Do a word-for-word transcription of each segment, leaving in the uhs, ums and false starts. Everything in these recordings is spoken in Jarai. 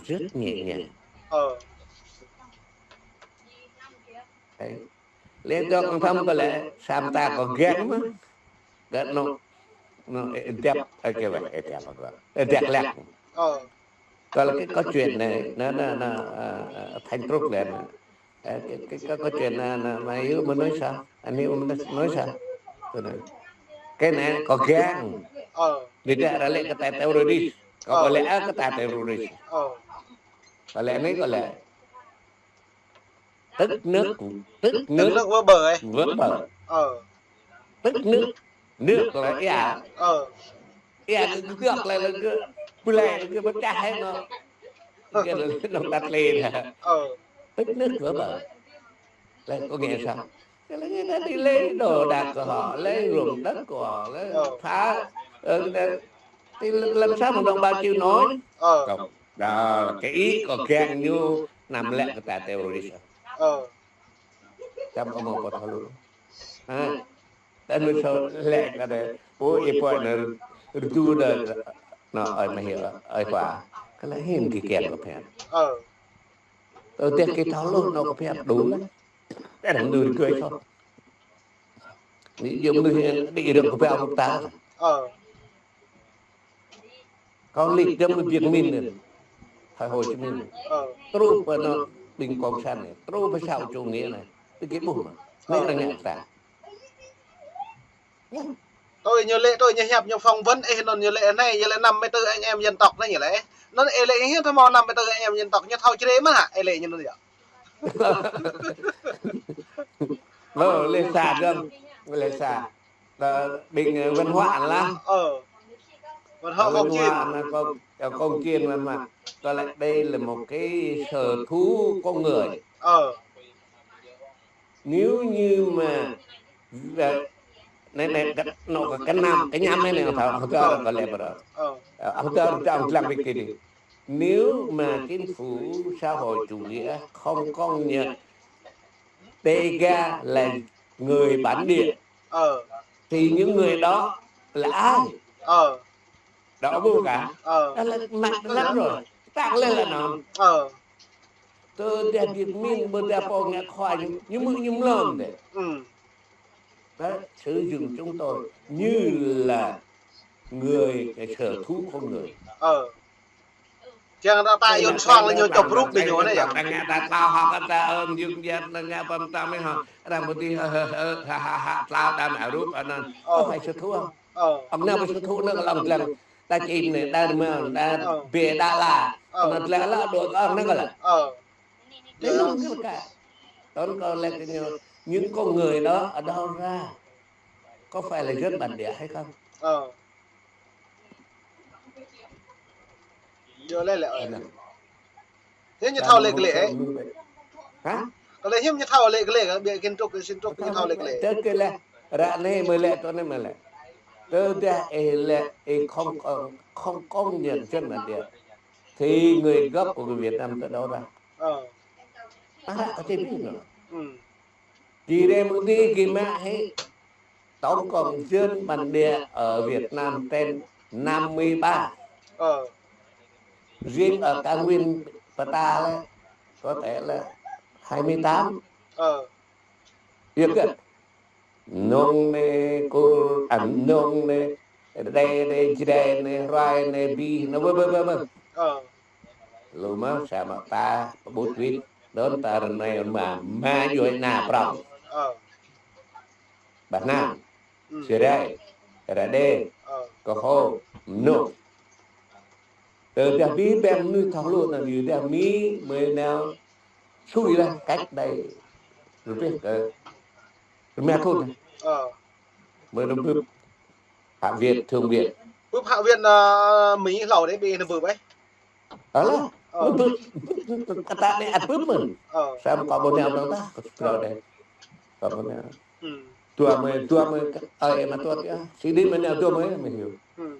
rất nhẹ nhàng. Ờ. Đấy. Lĕ dŏ kơ thăm kơ lĕ, sam ta kơ găng mơ̆n. Găng nŏ, nŏ, ê, dep, ê, kơ wĕ, ê, dep, ê, dep lĕ. Ờ. Kơ lĕ kơ, kơ chuyện anai, nă, nă, nă, ơ, ơ, Thanh Trúc lĕ nă. Ơ, kơ, kơ, kơ, kơ chuyện anai, nă, mă yua mơnuih sa, anai mơnuih sa. Kơ anai. Kơ anai kơ găng. Ờ. Đi dĕ ră lĕ kơ ta terrorist. Kơ, ờ, kơ lĕ, ơ, kơ ta terrorist. Ờ. Kơ lĕ anai kơ lĕ. Tức nước, tức nước. Tức nước vỡ bờ ấy. Vỡ bờ. Ờ. Tức nước, nước là ia. Ờ. Ia, cái, cái nước là, là cái, bơlai, cái bất chấp hết nó. Cái là nó tắt lên. Ờ. Tức nước vỡ bờ. Là có nghĩa sao? Cái là người ta đi lấy đồ đạc của họ, lấy ruộng đất của họ, lấy, ờ, phá, ờ, người ta, thì làm sao mà đồng bào chịu nổi? Ờ. Cộng, đó là cái ý của găng ñu nă lĕ kơ ta terrorist. Ờ. Tăm ômô pơthâo lu. Ha. Tăm ômô lĕ kơ ta, ơ, ih pô nă, rơdu đơ, nă, ơi mă hyu, ơi khua. Kơ lĕ hin kơ găng kơ phiăn. Ờ. Tơ tĕh kơ thâo lu nă kơ phiăn đu lĕ. Tĕh đăm đu rơgơi sô. Anai yua mơnuih đĭ rơ̆ng kơ phiăn ta. Ờ. Kâo lĕ dăm Việt Minh anai. Thời Hồ Chí Minh anai. Ờ. Truh pơ anŭn ƀing cộng sản anai. Truh pơ xã hội chủ nghĩa anai. Tơ kơ ƀuh mă. Anai, ờ, arăng ngă ta. Tôi ñu lĕ, tôi ñu hiăp ñu phỏng vấn, ê, anŭn ñu lĕ anai, ñu lĕ năm mươi tư anh em dân tộc anai ñu lĕ. Anŭn ê lĕ hiư̆m thâo hmâo năm mươi tư anh em dân tộc, ñu thâo Jrai mơ̆n hă, ê lĕ ñu anŭn yơh. Lơ, lĕ sa dơ̆ng, lĕ sa. Tơ ƀing, ơ, văn hóa anŭn lah. Ờ. Văn hóa phong kiến. Văn hóa anŭn phong, phong kiến mà, mà. Có lẽ đây là một cái sở thú con người. Ờ. Nếu như mà, ờ, anai, anai, kơ, nă kơ, kơ năm, kơ năm anai, anai, thâo, hơdơr kơ lĕ pơrơ. Ờ. Ờ, hơdơr trong lăng việc kia đi. Nếu mà chính phủ xã hội chủ nghĩa không công nhận Đêga là người bản địa, ờ, thì những người đó là ai? Ờ. Đâu có cả. Ờ. Đó là mặn lắm rồi. Tăng lên là nó. Ờ. Tơ đa Việt Minh, bơ đa pô ngă khua ñu, ñu mư̆ ñu mlom đê. Ừ. Đó, sử dụng chúng tôi như là người, cái sở thú con người. Ờ. Čang ta, ta yun suang lĕ ñu čŏp rup đê ñu anai yơh. Ta ngă ta tlao hŏ kơ ta ơm yŭk yăt lĕ ngă pơm ta mơ̆n hŏ. Arăng pơtih hă, hă, hă, hă, hă, tlao đa mă rup anŭn. Ơ. Không phải sở thú. Ơ. Ông nào mà sở thú nó lòng lăng. Đa čin anai, đa rơmang, đa, ơ, bê, đa la. Ơ. Anŭn lĕ la đuaĭ kơ ông anŭn kơ lĕ. Ơ. Thế nó không có cả. Tốn kơ lĕ kơ ñu, những con người đó ở đâu ra? Có phải là dân bản địa hay không? Ơ. Yua lĕ lĕ. Ơ, anŭn. Hiư̆m ñu thâo lĕ kơ lĕ, ơ? Hă? Kơ lĕ hiư̆m ñu thâo lĕ kơ lĕ, kơ ƀiă kơ Trung Quốc, kơ Trung Quốc ñu thâo lĕ kơ lĕ. Tơ kơ lĕ, ră anai mơ̆ lĕ, tơ anai mơ̆ lĕ. Tơ đa ê lĕ, ê không, không, không công nhận dân bản địa. Thì người gốc của người Việt Nam tơ đâu ra? Ơ. Ă, ră kơ tê pi nă. Ừ. Kơ rê mơ̆ng anai kơ mă hĭ, tổng cộng dân bản địa ở Việt Nam trên năm mươi ba. Ờ. Riêng ở Cao Nguyên pơ ta lĕ, có thể là hai mươi tám. Ờ. Yua kơ Mnông anai, Kur, à, Mnông anai, Đê anai, Jrai anai, Rai anai, Bi anai, vân vân vân vân. Ờ. Lu mơ̆, samơ̆ ta pơƀut wĭt, đon ta rơnai mă, mă djuai ană prŏng. Ờ. Ba Năm, ừ, Jrai, Rađê, ờ, Kơho, Mnông. Tơ đa ƀing ƀing mơnuih thâo lu anŭn, đa mơ̆ mơ̆ nao sui lah cách đây, rơbêh kơ rơma thŭn. Ờ. Mơ̆ nao bưp Hạ viện, Thượng viện. Bưp Hạ viện, ơ, Mỹ hlâo đê ƀing nao bưp ơi. Ơ lah, ơ, bưp, bưp, kơ ta anai ăt bưp mơ̆n. Ơ. Samơ̆ kơ ƀôn lan ta, kơ sutro đê. Kơ ƀôn lan. Ừ. Dua mươi, dua mươi, ơi, mă tuăt yơh. Sĭ đĭ mơ̆ nao dua mươi, mơ̆ hyu. Ừ.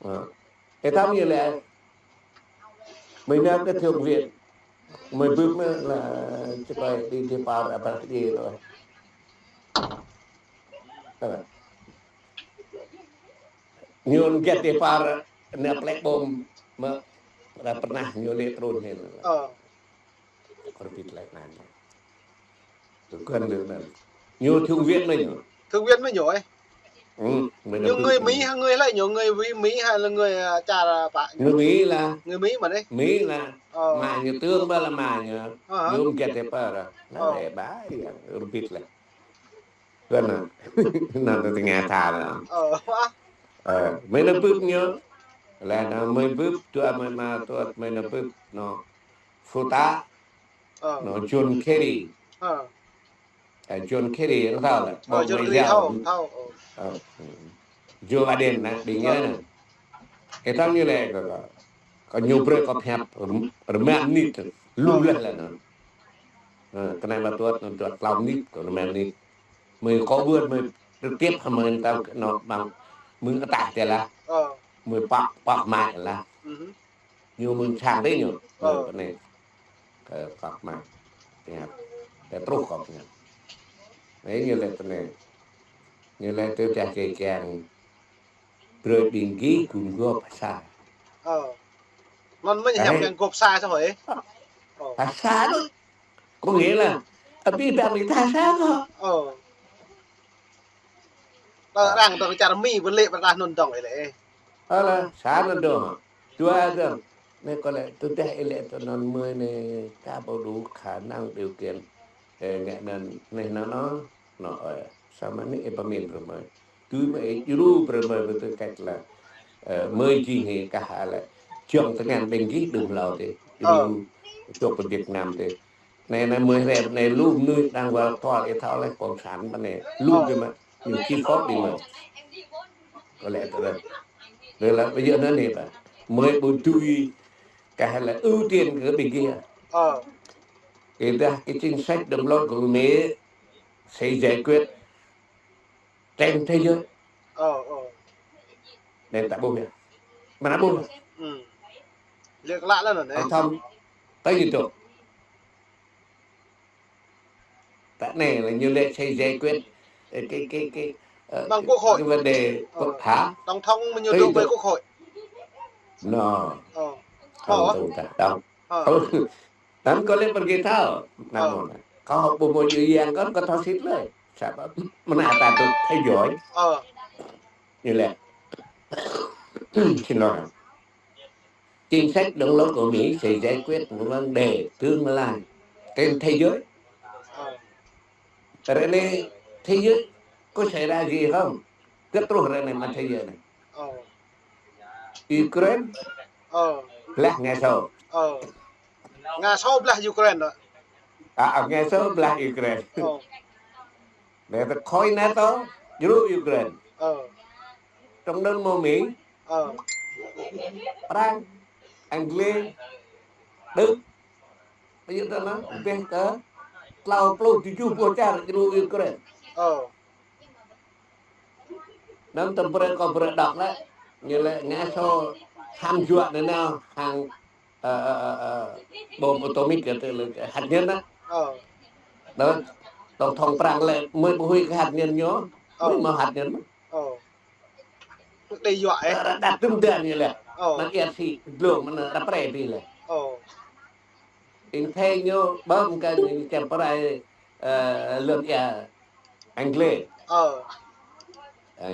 Ơ. Ê, thăm yơh lĕ. Mơ̆ nao kơ Thượng viện. Mơ̆ bưp mơ̆ lĕ čơkơi đi, đi păr, apa đi rồi. Ñu get đi păr, nao plĕ bom, mơ̆ Ra pernah ñu lĕ trun hĭ. Ơ. Kơ ƀĭt lĕ anai. Tui kơn lĕ anai. Ñu thượng viện mơ̆ ñu. Thượng viện mơ̆ ñu ơi. Ừ, mơ̆ ñu người Mỹ hă, người lĕ ñu người Mỹ, Mỹ hay là người, à, cha là pă? Người Mỹ là. Người Mỹ mà đấy. Mỹ là. Ơ. Mă ñu tướng ƀa là mă ñu. Ơ hă. Ñu mơ̆ng gĕt tê pơ ra. Ơ. Lĕ ƀai, kơ ƀĭt lĕ. Kơn anai. Anai tơ tơngia tha anai. Ơ. Ơ, mơ̆ anai bưp ñu. Lĕ anai mơ̆ bưp, dua mơ̆ mă tuăt mơ̆ anai bưp, anŭn. Futa. Ơ. Anŭn John Kerry. Ơ. Ơ, John Kerry, anŭn thâo lĕ. Ơ, Bộ John Ngoại Kerry giao. Thâo, thâo. Ơ. Ơ, Joe Biden anai, ƀing ñu anai. Ơ. Kơ tơm ñu lĕ kơ, kơ, kơ ñu brơi kơ pơhiăp rơm-, rơma mơnit, lu leh lĕ anŭn. Ơ, kơ anai mă tuăt, anŭn tuăt klâo mơnit, kơ rơma mơnit. Mơ̆ kơ ƀuăt, mơ̆ trực tiếp hă mơ̆ tao anŭn ƀăng, mơ̆ng ataih tê lah. Ơ. Mơ̆ pă, pă mă lah. Ñu mơ̆ng sang tê ñu. Ơ. Kơ anai. Kơ kŏk mă. Pơhiăp. Tơ truh kŏk pơhiăp. Anai ñu lĕ tơ anai. Ñu lĕ tơ tah kê kiăng. Brơi ƀing gih gum gôp phasa. Ơ. Anŭn mơ̆ hiăp kiăng gôp phasa sôh ơi. Ơ. Phasa anŭn. Có nghĩa là, abih bang ƀing ta sa kŏ. Ơ. Tơ arăng tơ čar Mi ƀu lĕ pơdah anŭn dong ơi lĕ. Ơ lah, sa anŭn dong. Dua dong. Anai kơ lĕ tơdah ih lĕ tơ anŭn mơ̆ anai ta ƀu đủ khả năng điều kiện. Ơ, ngă anŭn anai anŭn anŭn. Anŭn, ơ, samơ̆ anai ih pơmĭn rơmơi. Tui mơ̆ ih djru rơmơi ƀu tư cách là, ơ, mơ̆ jing hĭ kah hă lĕ. Jŏng tơngan ƀing gih đưm hlâo tê. Ơ. Djru čŏk pơ Việt Nam tê. Anai, anai mơ̆ hrĕ, anai lu mơnuih đang wal kual ih thâo lĕ cộng sản ƀă anai. Lu kơ mă, ñu chi phốt đi mơ̆. Kơ lĕ tơ lĕ. Lĕ lĕ, bây giờ anai anai ƀă. Mơ̆ ƀu tui, kah lĕ ưu tiên kơ ƀing gih. Ơ. Kơ dah cái chính sách đồng lộc của Mỹ sẽ giải quyết trên thế giới. Ơ, ơ. Anai ta ƀuh yơh. Mơnă ƀuh. Ừ. Lĕ klă lĕ anŭn, ơ. Ơ, thâo. Tơ ñu tŭ. Tơ anai lĕ ñu lĕ sẽ giải quyết, ơ, cái, cái, cái, ơ, bằng quốc hội. Cái vấn đề, ơ, hả? Tổng thống mà ñu tŭ ƀơi quốc hội. No. Ơ. Tổng thống ta, tổng. Ơ. Ơ. Anŭn kơ lĕ pơrgi thâo. Anŭn. Ơ. Kơ hŏk ƀu mơ̆ ñu yang kơ, kơ thâo sĭt lĕ. Sa ƀă mơnă ta tŭ theo dõi. Ơ. Ñu lĕ. Xin lỗi. Chính sách đồng lộc của Mỹ sẽ giải quyết một vấn đề tương lai trên thế giới. Ơ. Ră anai thế giới có xảy ra gì không? Kơ truh ră anai mă thế giới anai. Ơ. Ukraine. Ơ. Blah Nga Sô. Ơ. Nga Sô blah Ukraine đó. À, à, Nga Sô blah Ukraine. Ơ. Để ta khối NATO djru Ukraine. Ơ. Trong đó mơ̆ Mỹ. Ơ. Prang, Angli, Đức. Ƀu djơ̆ tơ anŭn, ƀĕ kơ klâo pluh tơjuh boh čar djru Ukraine. Ơ. Anŭn tơm brơi kơ brơi đŏk lĕ, ñu lĕ Nga Sô hăm dua anai nao hăng, ơ, ơ, ơ, ơ, bom atomic kơ tơ lĕ hạt nhân á. Ơ. Anŭn tổng thống Prang lĕ mơ̆ ƀu huĭ kơ hạt nhân ñu, ơ, mơ̆ mâo hạt nhân. Ơ. Đe dọa, ơ. Ră đa tơm dan ñu lĕ. Ơ. Anŭn ia si dlông mơnă đa pre pi lĕ. Ơ. Ing thê ñu bom kơ ñu čem prai, ơ, lŏn ia Angli. Ơ. Ơ.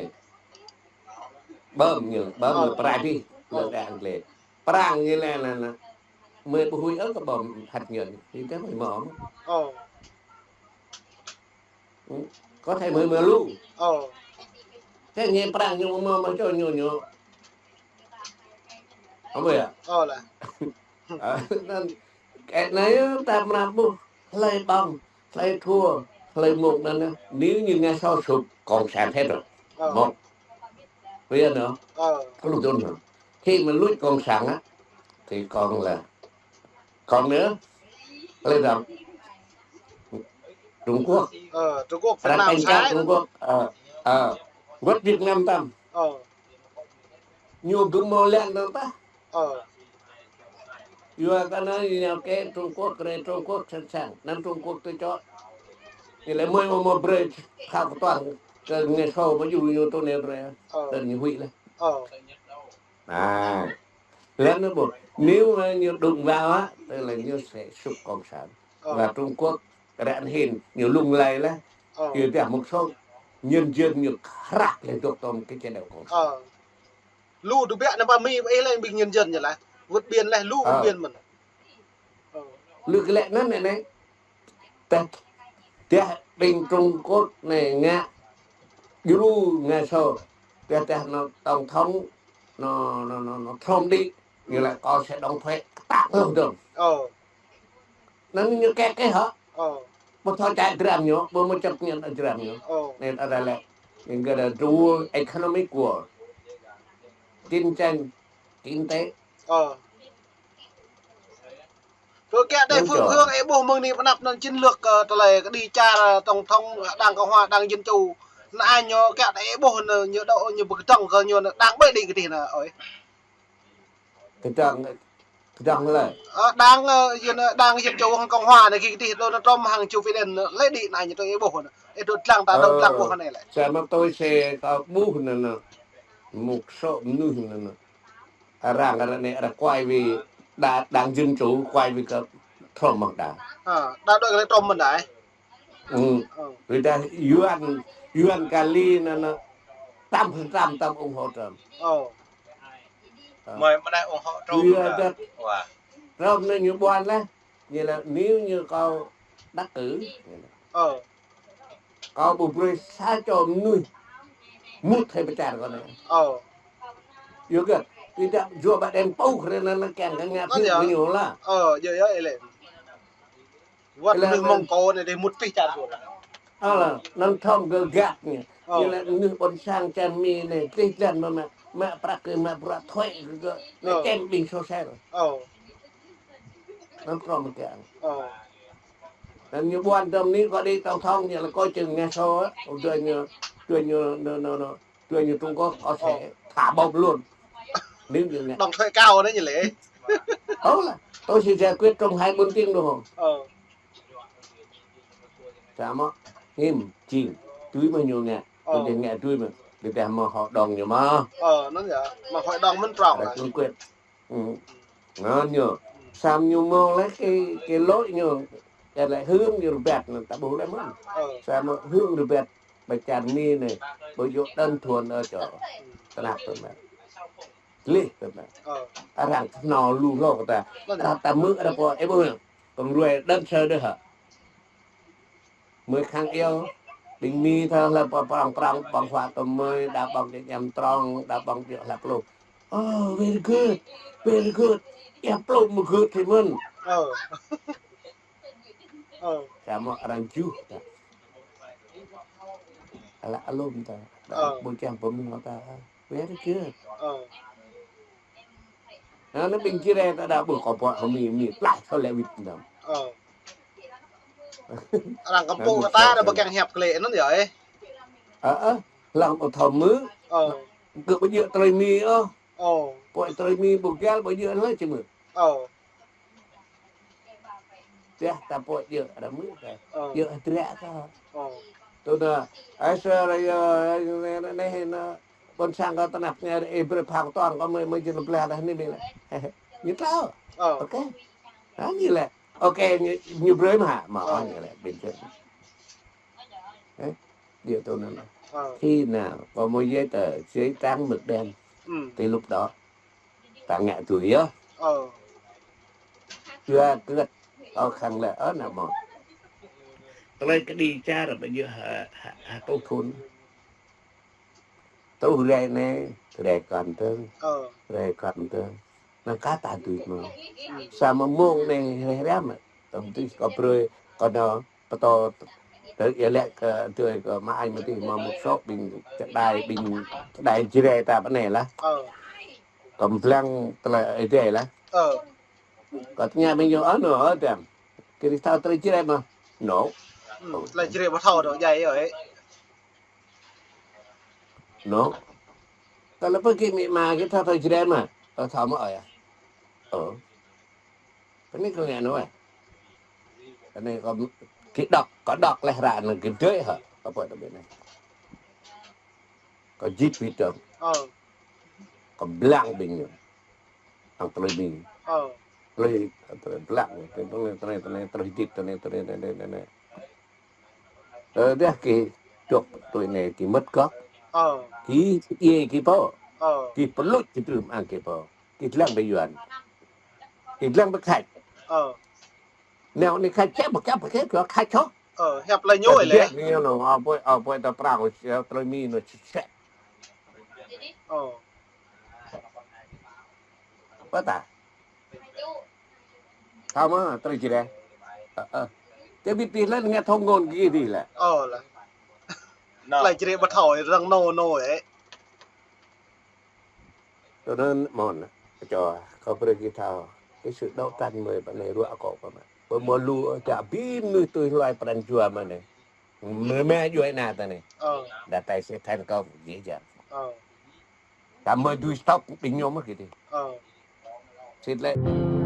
Bom ñu, bom ñu prai pi lŏn ia Angli. Prang ñu lĕ anŭn, anŭn. Mơ̆ ƀu huĭ ôh kơ bom hạt nhân. Ñu kơ mơ̆ mâo. Ơ. Có thể mơ̆ mơ̆ lu. Ơ. Thế nghe Prang ñu mơ̆ mơ̆ čô ñu ñu. Không vậy à? Ơ lah. Ơ, anŭn, kơ anai ta mă ƀuh, hlơi ƀơ̆ng, hlơi thua, hlơi mơ̆ng anŭn, nếu như Nga Sô sụp, cộng sản hết rồi. Ơ. Một. Bây giờ nữa, ơ, có lục dồn nữa. Khi mà lùi cộng sản á, thì còn là Còn nữa, lấy rằng Trung Quốc. Ờ, Trung Quốc, Việt Nam, Thái. Trung Quốc, ờ, ờ, quất Việt Nam tăm. Ờ. Ñu gum mô lăng tăm ta. Ờ. Yua kơ anai ñu kơ Trung Quốc, kơ Trung Quốc sẵn sàng, năm Trung Quốc tui čô. Ñu lĕ mơi mơ mơ brơi khao kơ toàn, kơ Nga Sô mơ yua ñu tui anai brơi. Ờ. Tơl ñu huĭ lĕ. Ờ. À. Lĕ anŭn ƀu. Nếu mà ñu đụng vào á, tức là ñu sẽ sụp cộng sản. Và Trung Quốc, ră anai hĭn, ñu lung lay lah. Kơ dah một số nhân dân ñu krăk lĕ dŏ tŏm kơ chế độ cộng sản. Lu tơbiă anai pơ Mi, ih lĕ ƀing nhân dân ñu lah. Vượt biên lah, lu vượt biên mơ̆n. Lu kơ lĕ anŭn anai. Tơdah, tơdah ƀing Trung Quốc anai ngă djru ngă sô. Tơdah, tơdah anŭn tổng thống anŭn, anŭn, anŭn, anŭn Trump đĭ, ñu laĭ kâo sẽ đóng thuế kơtăk lu dơ̆ng. Anŭn ñu kĕ kĕ hă? Ƀu thâo čăk dram ñu, ƀu mơ̆ chấp nhận dram ñu. Anai ta lĕ, ñu gơ̆ dah the world economic war. Chiến tranh kinh tế. Kơ kiăng đe phương hướng ih ƀuh mơ̆ng anai pơ anăp anŭn chiến lược, ơ, tơlơi kơ đĭ čar, ơ, tổng thống, ơ, Đảng Cộng hòa, Đảng Dân chủ. Anŭn ñu kiăng đe ih ƀuh anŭn ñu dŏ ñu pơkơdơ̆ng kơ ñu anŭn Đảng ƀơi đĭ kơ tih anŭn ơi. Kơdơ̆ng, kơdơ̆ng lĕ. Ơ, Đảng, ơ, Dân, ơ, Đảng Dân chủ hăng Cộng hòa anai kơ tih Donald Trump hăng Joe Biden anŭn lĕ đĭ anŭn ñu tơl ih ƀuh anŭn. Ih dŏ lăng ta dŏ lăng ƀuh anai lĕ. Samơ̆ tui si kâo ƀuh anŭn, anŭn. Một số mơnuih anŭn, anŭn. Arăng, arăng anai, arăng quay về đa-, Đảng Dân Chủ quay về kơ Trump mơ̆n đa. Ơ, đa đôi kơ Trump mơ̆n đa. Vì dah Yuan, Yuan Kali anŭn, anŭn, trăm phần trăm, trăm ủng hộ Trump. Ơ. Mơi mơ̆n đa ủng hộ Trump mơ̆n đa. Trump anai ñu ƀuăn lah. Ñu laĭ nếu như kâo đắc cử, kâo ƀu brơi sa čô mơnuih mŭt hĭ pơ čar kâo anai. Yua kơ, ih dah Joe Biden pŭ kơ anŭn, anŭn kiăng kơ ngă phiăn kơ ñu lah. Wăt mơnuih Mông Cổ anai đĭ mŭt pĭ čar kâo. Ơ lah, anŭn Trump gơ̆ găt ñu. Ñu laĭ mơnuih ƀôn sang čar Mi anai, tih jăn mơ̆ mă, mă prăk kơ, mă bruă thuế kơ, kơ, anai čem ƀing sôsel. Anŭn Trump mơ̆ kiăng. Anŭn ñu ƀuăn Trump anai kơ đĭ tổng thống ñu laĭ kơ čơ̆ng ngă sô, ơ, ƀu djơ̆ ñu, ƀu djơ̆ ñu, anŭn, anŭn, anŭn, ƀu djơ̆ ñu Trung Quốc có thể thả bom luôn. Nếu như ngă. Đóng thuế cao đấy nhỉ lẽ? Ơ lah, tôi sẽ giải quyết trong hai bốn tiếng đồng hồ. Samơ̆, hĭm, jing, tui mơ̆ ñu ngă, tui ngă tui mơ̆, tơdah mơ̆ hội đồng ñu mơ̆. Ơ, anŭn yơh, mơ̆ hội đồng mơ̆n Trump lah. Cương quyết. Anŭn ñu. Samơ̆ ñu mơ̆ng lĕ kơ, kơ lŏ ñu. Kơ lĕ hương ñu rơbat anŭn ta ƀuh lĕ mơ̆n. Samơ̆ hương rơbat pơ čar Mi anai. Ƀu djơ̆ đơn thuần ơ čô. Tơnap tơnap. Lih tơnap. Arăng kơnơ̆ng lu hlâo kơ ta. Arăng ta mơ̆ arăng pô ih ƀuh. Pơmruai đơn sơ đơi hă. Mơi khăng iâu, ƀing Mi thâo hlăp prong prong, ƀơ̆ng huă tơm mơi, đa ƀơ̆ng djơ̆ ñăm trong, đa ƀơ̆ng djơ̆ hlăp lu. Oh, very good, very good. Ia plŭ mơ̆ good thì mơ̆n. Samơ̆ arăng juh ta. Ala alum ta. Đa ƀu čang pơmŭ ta. Very good. Anŭn ƀing Jrai ta đa ƀuh kơ pô hơmi mi tlaih thâo lĕ wĭt anŭn. Arăng kampung kơ ta đa ƀu kiăng hiăp kơ lĕ anŭn yơh ơ. Ơ, ơ, lăng ƀu thâo mơ̆. Kơ ƀu djơ̆ trơi mi ôh. Pô trơi mi ƀu găl ƀu djơ̆ anŭn či mơ̆. Tơdah ta pô djơ̆ arăng mơ̆ ta. Djơ̆ hơdră ta. Tui anŭn, ai sa ra yơh, anai, anai, anai, ƀôn sang kâo tơnap anai, ih brơi phao kơ tuan kâo mơi, mơi jing blah dah anai, anai lĕ. Ñu tlao. Ôkê. Anai lĕ. Ôkê, ñu, ñu brơi mơ̆ hă? Mơ̆, anai lĕ, bình thường. Ơ, điều tui anŭn. Khi nào có một giấy tờ, giấy trắng mực đen, thì lúc đó ta ngă tui yơh. Yua kơ ơ khăng lĕ, ơ, anăm mơ̆. Tơlơi kơ đĭ čar ƀu djơ̆ hă, hă, hă tŭ thŭn. Truh rai anai, rai kăn tơ̆ng. Rai kăn tơ̆ng. Anŭn kơ ta tui mơ̆. Samơ̆ mơ̆ng anai rai rai mơ̆. Tơm tui kơ brơi, kơ anŭn pơtô, tơ ia lĕ kơ tui kơ mă ai mơ̆ tih mơ̆ một số ƀing čơđai, ƀing čơđai Jrai ta pơ anai lah. Kơ blang tơlơi Ơi Adai lah. Kơ tơña ƀing ñu, ơ, anŭn, ơ, dăm. Kơ ih thâo tơlơi Jrai mơ̆? Anŭn. Tơlơi Jrai ƀu thâo dŏ djai ơi. Anŭn. Tơlơi pơgi mĭ ma kơ thâo tơlơi Jrai mơ̆? Ơ, thâo mơ̆ ơi ah? Ơ. Pơ anai kơ ngă anŭn ơi. Pơ anai kơ kĭ dŏ, kơ dŏ leh ră anŭn kĭ dơi hă. Kơ pô dŏ ƀơi anai. Kơ jĭt ƀiă dơ̆ng. Kơ blang ƀing ñu. Hăng tơlơi Mi. Ơ. Tơlơi, tơlơi tlăng, tơlơi, tơlơi, tơlơi, tơlơi hơdip, tơlơi, tơlơi, tơlơi, tơlơi. Ơ, dah kơ dŏ tui anai kơ mơ̆t gŏp. Ơ. Kơ iê kơ pô. Ơ. Kơ pơluč kơ tơlơi mơang kơ pô. Kơ lăng ƀơi Yuan. Kơ lăng ƀơi Khač. Ơ. Nao anai Khač čĕ, ƀu kơ, ƀu kơ, kơ Khač čŏ. Ơ, hiăp lĕ ñu lĕ. Ñu nao, ơ, pô, ơ, pô, ta prao, ơ, tơlơi Mi nao čĕ. Ơ. Pơtă. Thâo mơ̆, tơlơi Jrai. Ơ, ơ. Tơ ƀĭt tih lĕ, ngă thâo ngôn kơ tih lĕ. Ơ, lĕ. Nao. Tơlơi Jrai ƀu thâo, răng nô nô ĕ. Tui anŭn mơ̆n, čô, kâo brơi kơ thâo, cái sự đấu tranh mơi pơ anai ruă akŏ pơ mă. Pơ mơ̆ lu čă ƀing mơnuih tui hluai pran jua mơ̆ anai. Mơi mă jua anai ta anai. Ơ. Đa tai sẽ thành công dễ dàng. Ơ. Tơdah mơi dưi stop kơ ƀing ñu mơ̆ kơ tih. Ơ. Sĭt lĕ.